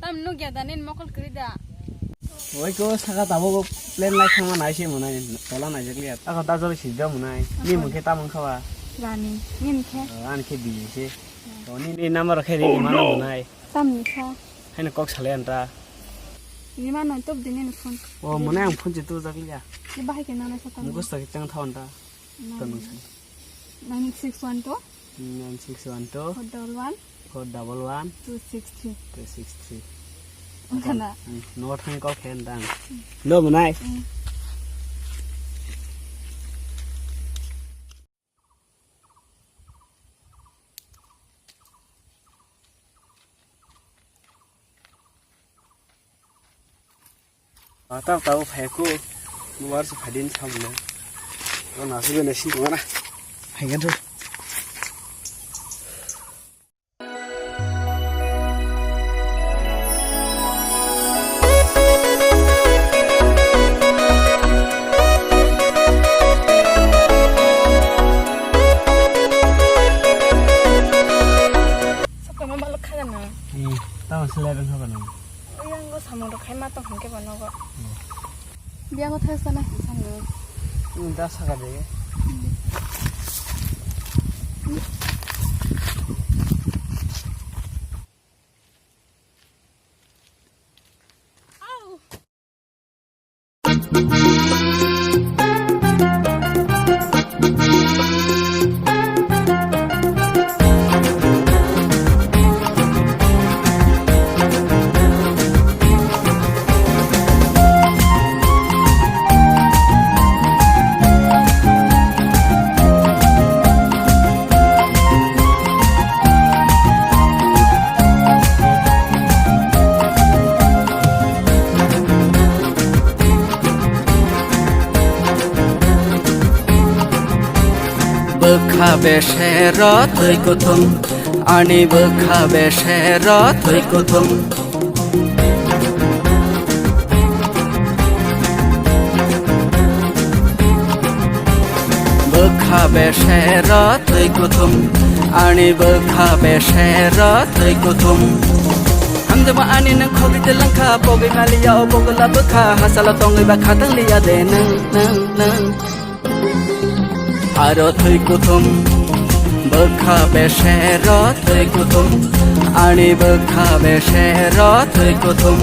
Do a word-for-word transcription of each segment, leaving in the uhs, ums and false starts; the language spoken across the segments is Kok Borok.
Tam nugya da nin mokol kiri da. Oi ko saka tabuk plan lai thangma nai se mwnai tola nai jak liya. Ako da jori si da mwnai. Ni mungke tam wngkha ba. Rani, ni mungke. Ani khe biji se. To ni ni number khe ri mano mwnai. Tam ni kha. Haino kok salai anta. Ni mano top dini ni phone. O mwnai ang phone je tu jak liya. Ni bahai ke nana sa tam. Mukhos ta ke chang thaw anta. Nine. Tanu sa. Nine six one two. Nine six one two. Four double one. Four double one. Two six three. Two six three. Wngkha na? Hmm, no thang kok khe anta. Hmm. No mwnai. Hmm. Atak tau phaiku, luar se phadin samne. Lo nasi bene sin tongana. Phaigan tu. Sokma balok khagan na. Hmm, tamo seleven hogan na. Yang go samung rok khai ma tong hingke ba nogo. Hmm. Biang o thai sana hin samung. Hmm, da saka de. Bwkha besero twi kuthum, ani bwkha besero twi kuthum. Bwkha besero twi kuthum, ani bwkha besero twi kuthum. Hamjama ani nang khogwi telangkha, pogwi maliya o bogla bwkha, hasalo tongwi ba khatang liya de nang, nang, nang. Aro twi kuthum, bwkha besero twi kuthum, ani bwkha besero twi kuthum.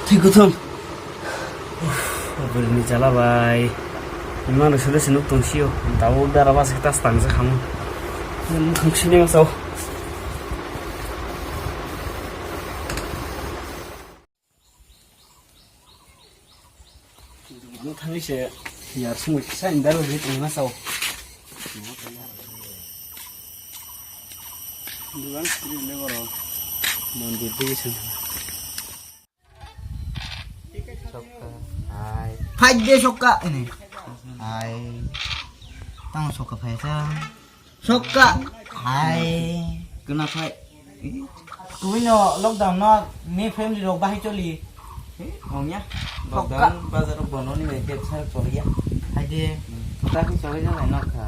Twi kuthum. Uff, bwrwini chala bai. Imano solo se nuk tong sio. Tabuk dara bas kita stang se khamu. Nuk tong sini masau. Ano thani se yar sumui kisa indalo ri tongna sao. Dugan sini le boro. Mondir digi sana. Sokka. Hai. Phai de sokka ini. Hai. Tang sokka phai sa. Sokka. Hai. Kena phai. Tui no lockdown no ni family rok bahai choli. Ongya. Sokka. Lockdown bazar rok bono ni bai kep sar choli ya. Hai de. Kota ki choli na lai nok kha.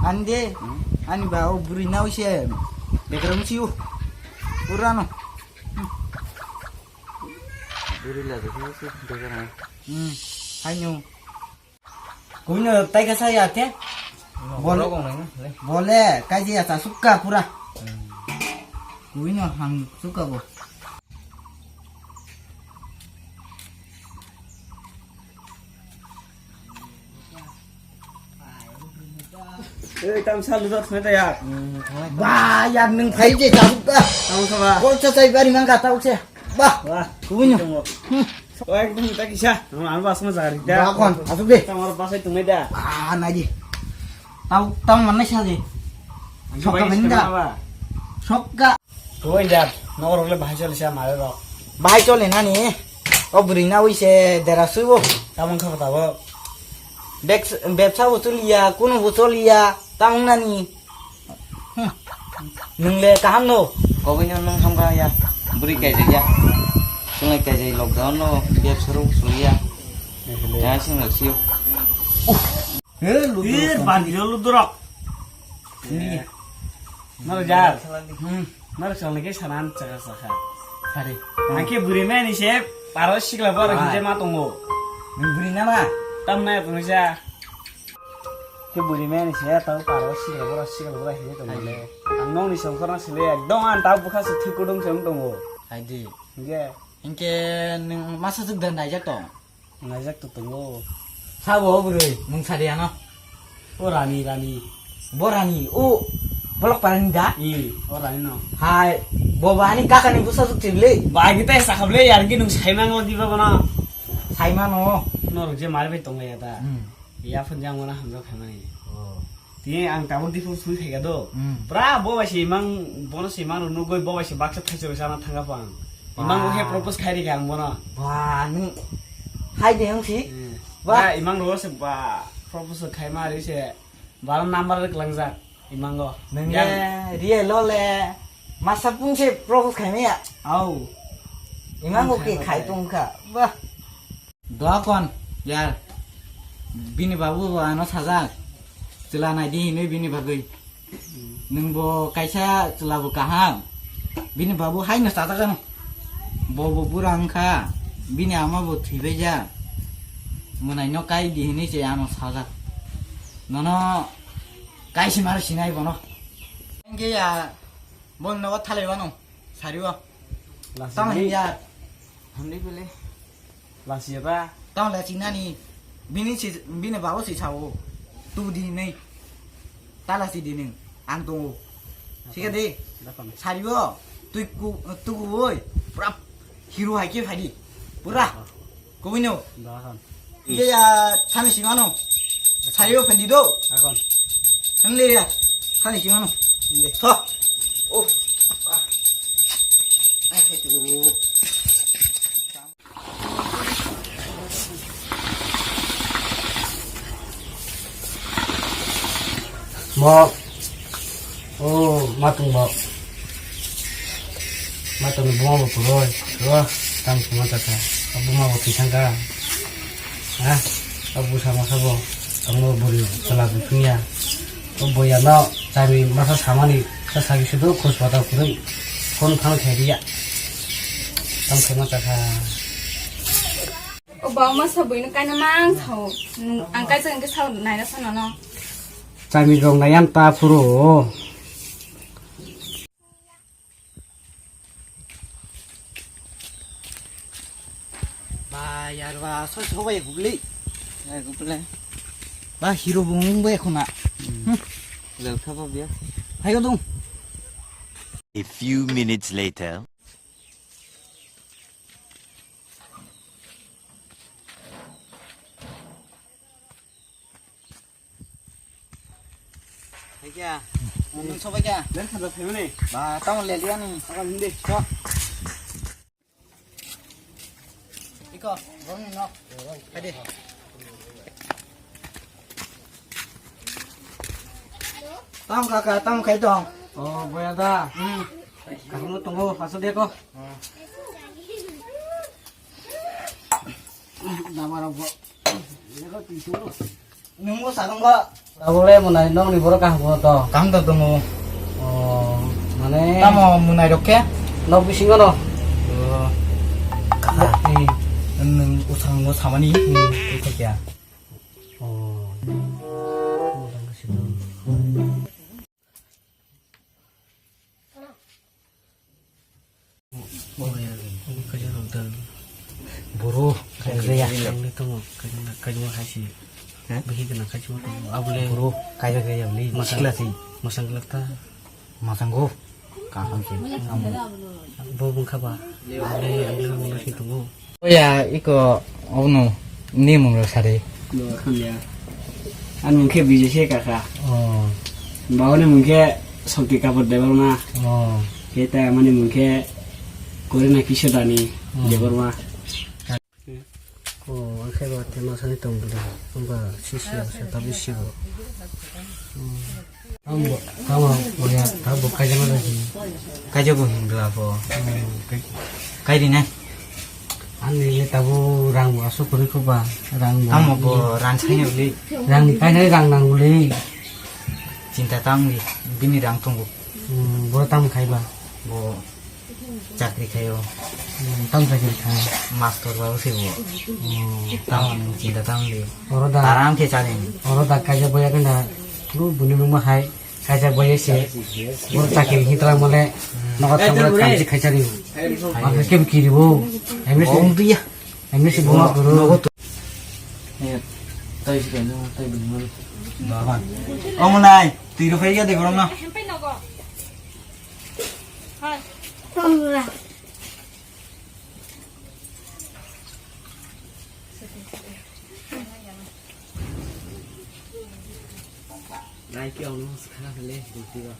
Ani de. Hmm. Ani ba o buri nau se. Dekra musi u. Pura no. Buri la dekra musi dekra. Hmm. Hai no. Kuino tai kasa ya te? Bol-, borok ong nang le. Bole, kaji ya ta sukka pura. Hmm. Kuino hang sukka bo. Ei, tam sal dot khna ya. Ba, ya nung phai je ta ba. Tam kha ba. Kol cha chai bari mang ka ta uche. Ba. Wah, kuno. Tamo. Hmm. Oh, ekdom ta kisa. Ang ba sama jari da. Ba kon, asuk de. Tam aro basai tung da. Ah, nai di. Tau, tau mana sa de. Sokka benda. Sokka. Koi da, nogor le bahai chole sa mare rok. Bahai chole nani. O bwrwi na ui se dera sui bo. Tamon kha ta bo. Bek, bepsa bo choliya, kuno bo choliya, tamon nani. Hmm. Nung le kaham no. Koboi no nung hamka ya. Bwrwi kaijak ya. Sungai kaijak lockdown no, bepsa rok choliya. Ya sing lak sio. He, ludu. Ir, bandiro ludu rok. Ini. Naro jar. Hmm. Naro chole ke sanan chaka chaka. Sari. Angke buri mani se paro sikla bor hije ma tongo. Buri na ma. Tam na tongo sa. Ke buri mani se tau paro sikla bor sikla bor hije tongo le. Ang nong ni songkor na sile ekdom an tau bukha se thikudung se tongo. Hai di. Ge. Ingke nung masa suk dan dai jak tong. Najak to tongo. Sabo o bwrwi, mung sadi ano. O Rani, Rani. Bo Rani, o bolok parani da? I, o Rani no. Hai, bo bani kakani busa suk tibli. Bai kita sakable yar ki nung saimang lo diba bono. Saimano. No ruje mari bai tongo ya da. Hmm. Ya phun jang bono hamjak khaimani. Oh. Tini ang tabuk diphuru sui khaikha do. Hmm. Pura bo bai se imang, bono se imang rw nugwi bo bai se baksa thaisok sana thangkha pang. Imang bo khe propose khai rikha ang bono. Ba, nung hai de wng si? Hmm. Ba. Ba, imang rw se ba propose khai ma ri se. Ba number rwk langjak imango. Nung le, real lo le. Masa pung se propose khai maya. Au. Imang bo khe khai tong kha. Ba. Doa kon, yar. Bini babu bo ano sajak. Chwla naidi hinwi bini bagwi. Nwng bo kaisa chwla bo kaham. Bini babu haino sajak ano. Bo bo bura wngkha. Bini ama bo thwibaija. Mwnaino kaidi hinwi se ano sajak. Nono kaisi maro sinai bono. Hwnkhe ya, bo nogo thalai wano. Sari o. Tamo hiya. Hamdi bele. Lasi ya ta? Tamo le chinani. Bini si, bini babu si sao. Tu di nei. Tala si di ning. Ang tongo. Sika de. Sari o. Tui ku, tu ku oi. Pura hero hai ke phai di. Pura. Kubui no? Dahan. Iya ya, sani simano. Sayo phendi do. Akon. Sani le ya. Sani simano. Tho. Oh. Ai, itu. Mo, o, matung bo. Matung buma bo puroi. Ro, tam suma tata. Buma bo pisang ka. Ha? Abu sama sabo. Tamo buri, kala bukunya. O boya no, tami masa samani, sa sagi sudo, khus pata kuroi. Phone phang khe dia. Tam suma tata. O ba ma sa buino kaina mang sao. Ang kaisa hwnkhe sao naina sa nono. Chami rong nayan ta phuru. Ba yar ba so so bai gubli. Ai gubli. Ba hero bung bai khuna. Lel kha ba bia. Hai go dung. A few minutes later. Hai kya? Nung sobai kya? Ler khada phaimani. Ba, tamo le liya ni. Aga hindi. Ko. Iko, rong ni nok. Hai de. Tamo kaka, tamo khai tong. Oh, boya da. Hmm. Kamu tunggu, masuk dia ko. Nama rong ko. Ini ko tisu. Nungbo sakang ba. Abo le monai nokni borok kaham bo to. Kaham to tongo. Oh, mane. Tamo monai rok khe? Nok bisingo no. Oh. Ni nung usang mo samani. Hmm. Itu kya? Oh. Boro, kajak rok dal. Boro, kajak ya. Ang ni tongo, kajak, kajak hai si. He? Bihik na kachima to. Abule. Bro, kaya kaya beli. Masang. Sikla si. Masang kelak ta. Masango. Kaham si. Bo bungkha ba. Abule, abule, abule si tungo. Oya, iko, ono, ni mung rok sari. Bo khamya. Ani mung khe Bijay se kaka. Oh. Bahone mung khe Shakti Kapoor Debbarma. Oh. Khe ta mani mung khe Korina Kishore Dani. Oh. Debbarma. Oh, ang khe ba te masani tong bwle. Ang ba sisi ya, sa tabi sibo. Hmm. Tamo, tamo, oya, tamo kaijak na lagi. Kaijak bo hindu abo. Hmm, kai-, kai di nai. Ani le tabo rang bo asuk kori ko ba, rang bo. Tamo bo rang sai ni uli. Rang ni kai nai rang nang uli. Chinta tang di, bini rang tongo. Hmm, bo tam khai ba. Bo Chakri khayo. Hmm, tam chakri khai. Master ba usi bo. Hmm. Tam chinta tam di. Oro da. Taram khe chani. Oro da kaisa boya kanda. Lu buni nungma hai. Kaisa boya se. Oro chakri hitla mole. Hmm. Nogo tamle kamsi khai chani. Hai. Ang ke kiri bo. Emni se. Om dia. Emni se buma guru. Nogo to. Eh, tai si kai, tai bini mole. Baban. Omonai, tiro khai ya de gorong na. Nike ono skha khale gulti ba.